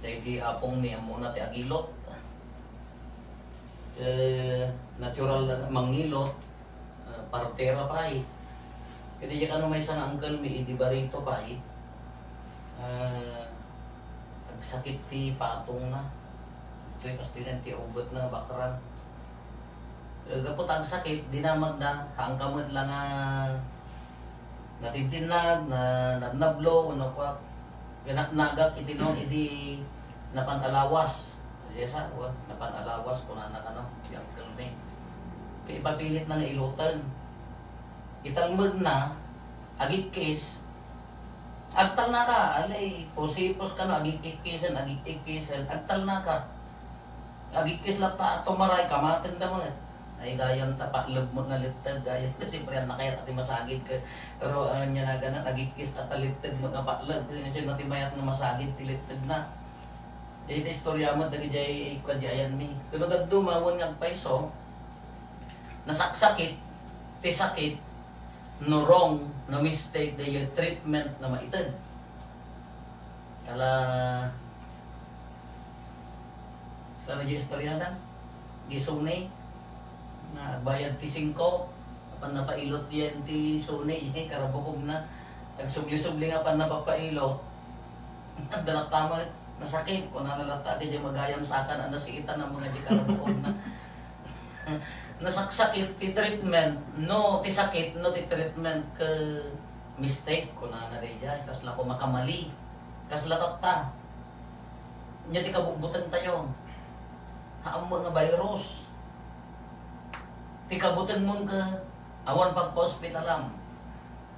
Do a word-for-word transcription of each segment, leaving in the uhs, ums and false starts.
Daydi apongmi, ammona ti agilot. Eh, natural na mangilot. Ah, partera pay. Kadi kano maysa nga uncle mi idi barito pay. Ah, agsakit ti patongna. Itoy kastoy ti ugatna nga bakrang. Eh, gapu ta agsakit, dinamagda, haanka met la nga natintinnag, na, nabnablo, wenno kua, ganatnagak iti no, idi napan a lawas. Jessa, wa, napan a lawas, kunana kano, ti uncle mi. Kay ipapilitna nga iloten. Italmedna, agikkis, agtalnaka, alay, pusipos kano, agikkikkisen, agikkikkisen, agtalnaka. Agikkis latta a tumaray, kamatenda met. Ay, gayam ta patleb met nga litteg, gayam ta siyempre, ania kayat a ti masagid ket, pero, ano niya na ganan, agikkis a ta litteg met nga patleb, ket sino ti mayat nga masagid ti littegna. Dayta istorya met dagiti ay kadi ayanmi. Ket no dadduma, wen nga agpayso, nasaksakit ti sakit, no wrong, no mistake, dayta treatment nga maited. Kala, kala di istorya na, di Sony, na agbayad ti singko, apan napailot diay ti Sony, karabukogna, agsubli-subli nga apan napapailot, adda latta met, nasakit, kunana latta, kadi magayam sakan, a nasiitan a mga di karabukogna. Nasaksakit ti treatment, no, ti sakit, no, ti treatment, ket mistake, kunana daydiay, kasla ko makamali, kasla tatta. Nia ti kabutbutengtayo, haan met nga virus. Ti kabutengmon ket awan pagpa-ospitalam.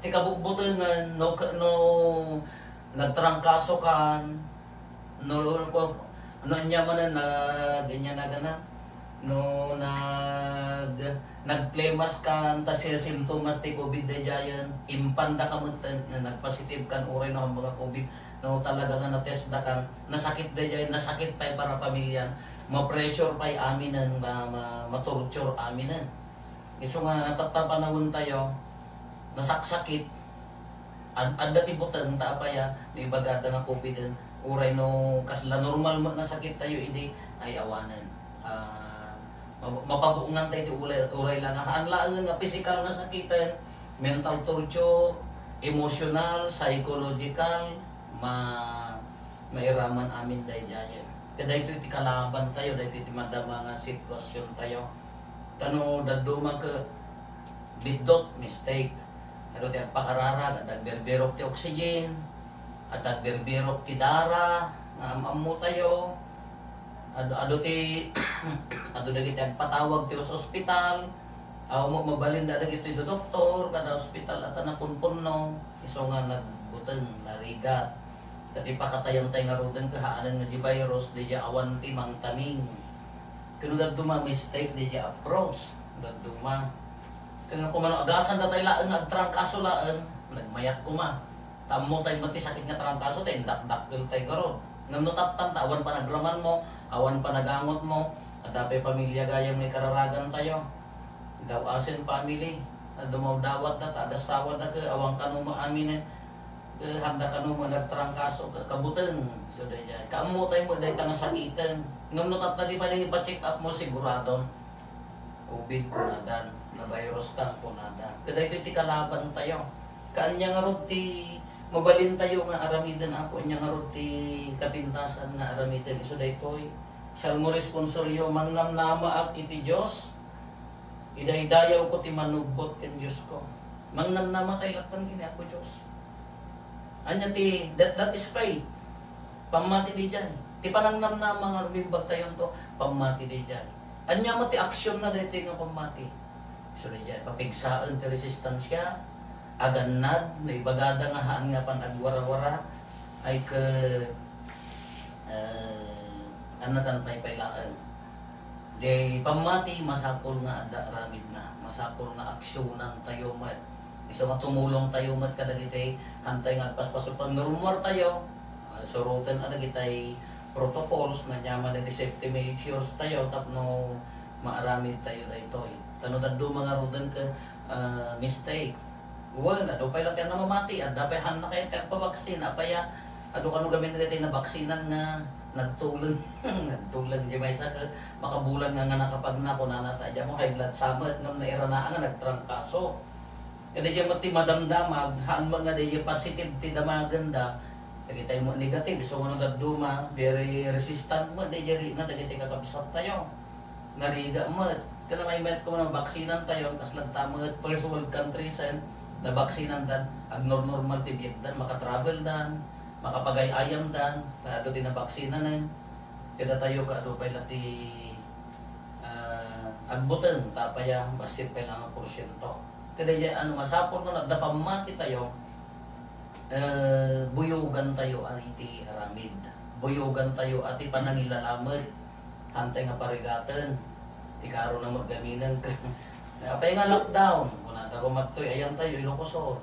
Ti kabutbutengen, no, no nagtrangkasokan, no, no, no ania manen, nag-, ania na gana, no nag-, nagplemaskan, ta si simptomas ti COVID daydiayen, impandaka metten nga nagpositivekan, uray no, haanka nga COVID, no talaga nga natestdakan, nasakit daydiay, nasakit pay para pamilyan, ma-pressure pay aminen, ma-, ma-, ma-torture aminen. Isu nga tatta panawentayo, nasaksakit, ad-, adda ti buteng ta apay a, no ibagada nga COVID-en, uray no kasla normal met nga sakittayo idi, ay awanen. Ah, ma-, mapagungantayo ti uray, uray la nga, haan laeng nga pisikal nga sakiten, mental torture, emosyonal, psychological, ma-, mairaman amin daydiayen. Ket daytoy ti kalabantayo, daytoy ti madama nga sitwasiontayo. Ta no dadduma ket bitdut, mistake. Adu ti agpakararag, adda agbirbirok ti oxygen, adda agbirbirok ti dara, nga am-ammotayo. Adu, adu ti, adu dagiti agpatawag ti os-, ospital. Aw, ma-, mabalinda dagitoy doktor, kada ospital, adda napunpunno. Isu nga nagbuteng, narigat. Ta ti pakatayan tay ngaruden, ket haanen nga di virus, daydiay awan ti mangtaming. Ket no dadduma mistake, daydiay approach, dadduma. Ket no kumano, agasanda tay laeng nga agtrangkaso laeng, nagmayat koma. Ta ammotay met ti sakit nga trangkaso, ta indakdakkeltay garud. Ngem no tattan, ta awan panagramanmo, awan panagangotmo, adda pay pamilya gayam nga ikararagantayo. Daw-asen family, a dumawdawatda, ta agassawana ket awan kano met amin, ket handa kano met nagtrangkaso, ket kabuteng, isu daydiay. Kaammotay met dayta nga sakiten. Ngem no tatta di pay nangipa-check up mo, siguradon COVID kunadan, na-virus ka kunada. Ket daytoy ti kalabantayo. Ket ania ngarud ti mabalintayo nga aramiden, Apo? Ania ngarud ti kapintasan nga aramiden? Isu daytoy, Salmo responsorio, "Mangnamnamaak iti Dios, idaydayawko ti manubbot ken Diosko." Mangnamnama tay latta ken Apo Dios. Ania ti, that, that is faith. Pammati daydiay. Ti panangnamnama nga rumimbagtayonto, pammati daydiay. Ania met ti aksionna daytoy nga pammati? Isu daydiay, papigsaen ti resistansya, agannad, no ibagada nga haan nga pan-agwarawara, ay ket, eh, annatan paypay laeng. Diay pammati, masapul nga adda aramidna, masapul nga aksionantayo met. Isu nga tumulongtayo met kadagiti haantay nga agpaspaso. Pag narummuartayo, ah, suroten a dagitay protocols, nga ania man dagiti safety measures tayo tapno maaramidtayo daytoy. Ta no dadduma ngaruden ket, ah, mistake. Wen, adu pay latta nga mamati, adda pay haanna kayat ti agpabaksin, apay a, Adu kano gamin dagiti nabaksinan nga nagtuleng, nagtuleng di maysa ket makabulan nga, nga nakapagna, kunana ta, "Diay mo high blood sa met," ngem nairana nga nagtrangkaso. Kadi diay met ti madamdamag, haan met nga diay positive ti damagenda. Dagitay mo negative, isu nga no dadduma, very resistant met diay rikna dagiti kakabsattayo. Narigat met. Ket namaymayat koma nabaksinan tayo, kas lagta met first world countries, eh, nabaksinan dan, agnormal ti biag dan, makatravel dan, makapagay-ayam dan, ta adu ti nabaksinan, eh. Kada tayo, kaadu pay la ti, ah, agbuteng, ta pay, ah, bassit pay la nga porsiento. Kada diay, ano, masapul no adda pammati tayo, eh, buyogan tayo, ah, iti aramid. Buyogan tayo, ah, ti panangilalamet. Hantay nga parigaten. Ti karo na maggaminen. Apay nga lockdown? Kunada ko, "Mattoy, ayan tayo, Ilocos Sur."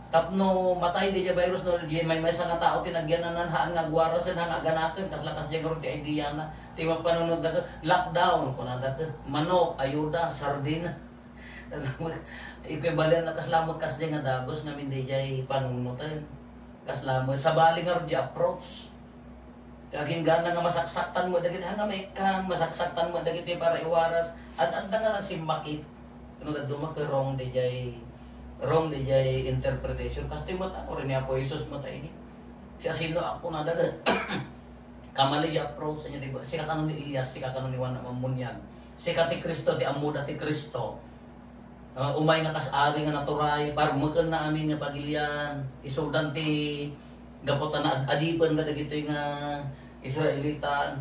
Tapno matay diay virus no, diay maymaysa nga tao ti nagyananan, haan nga agwarasen, haan nga aganaken, kasla kasdiay ngarud ti idea na. Ti mapanunod na, "Lockdown," kunada, "manok, ayuda, sardina." Equivalent na kasla met kasdiay nga dagus ngamin diay panunoten. Kasla met, sabali ngarud diay approach. Kaya aginggana nga masaksaktan met dagiti, ha, nga maikkan, masaksaktan met dagiti para iwaras. Ad-adda nga simmakit. Ano, dadduma ket wrong diay, wrong diay interpretation. Kastoy met, ako rin ni Apo Jesus met ay di. Siasino ako na dagat? Kamali diay approach niya, di ba? Sika kano ni Elias, sika kano ni Juan a Mammuniag. Sika ti Cristo, ti ammoda ti Cristo. Ah, umay nga kas ari nga naturay, parmeken na amin nga pagilian. Isudan ti gapu ta naad-adipen kadagitoy nga Israelitan.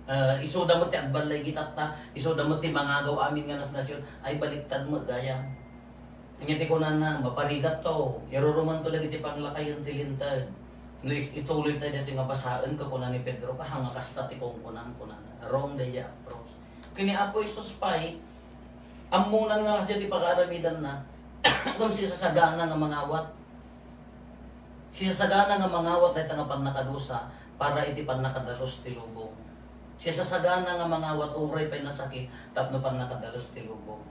Ah, isuda met ti agballay iti tatta, isuda met ti mangagaw amin nga nas-, nasyon. Ay, baliktad met gayam. Ania ti kunana, maparigatto, irurumanto dagiti panglakayen ti Linteg. No is-, ituloy tayo dito nga basaen, kakuna ni Pedro, "Kaha nga kasta ti kunkunam," kunana. Wrong diay approach. Ken ni Apo Jesus pay, ammonan nga kasdiay ti pagaaramidanna, ngem sisasagana nga mangawat. Sisasagana nga mangawat dayta nga pannakadusa para iti pannakadalus ti lubong. Sisasagana nga mangawat uray pay nasakit tapno pannakadalus ti lubong.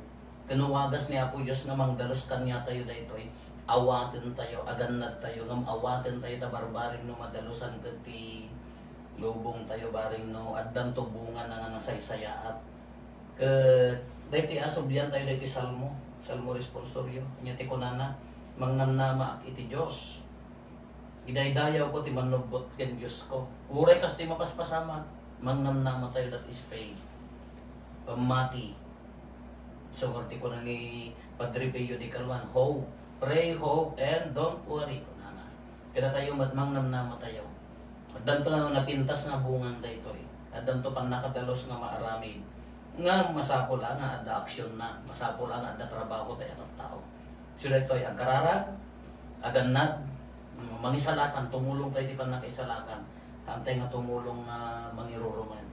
Ken no wagas ni Apo Dios nga mangdalus kaniatayo daytoy, awatentayo, agannadtayo, ngem awatentayo ta barbareng no madalusan ket ti lubongtayo, bareng no addanto bungana nga nasaysayaat. Ket daytoy a subliantayo daytoy Salmo, Salmo responsorio. Ania ti kunana, "Mangnamnamaak iti Dios. Idaydayawko ti mannubbot ken Diosko." Uray kastoy mapaspasamak, mangnamnamatayo, that is faith. Pammati. Sugar ti kuna ni Padre Pio de Calwan, "Hope. Pray, hope, and don't worry," kunana. Kadatayo met mangnamnamatayo. Addanto na napintas nga bungan daytoy. Addanto pannakadalus nga maaramid. Nga masapul a nga adda aksyon na. Masapul a nga adda trabaho tayo a tattao. So daytoy, agkararag, agannad, mangisalakan, tumulong tayo ti pannakaisalakan. Hantay nga tumulong nga mangiruruman.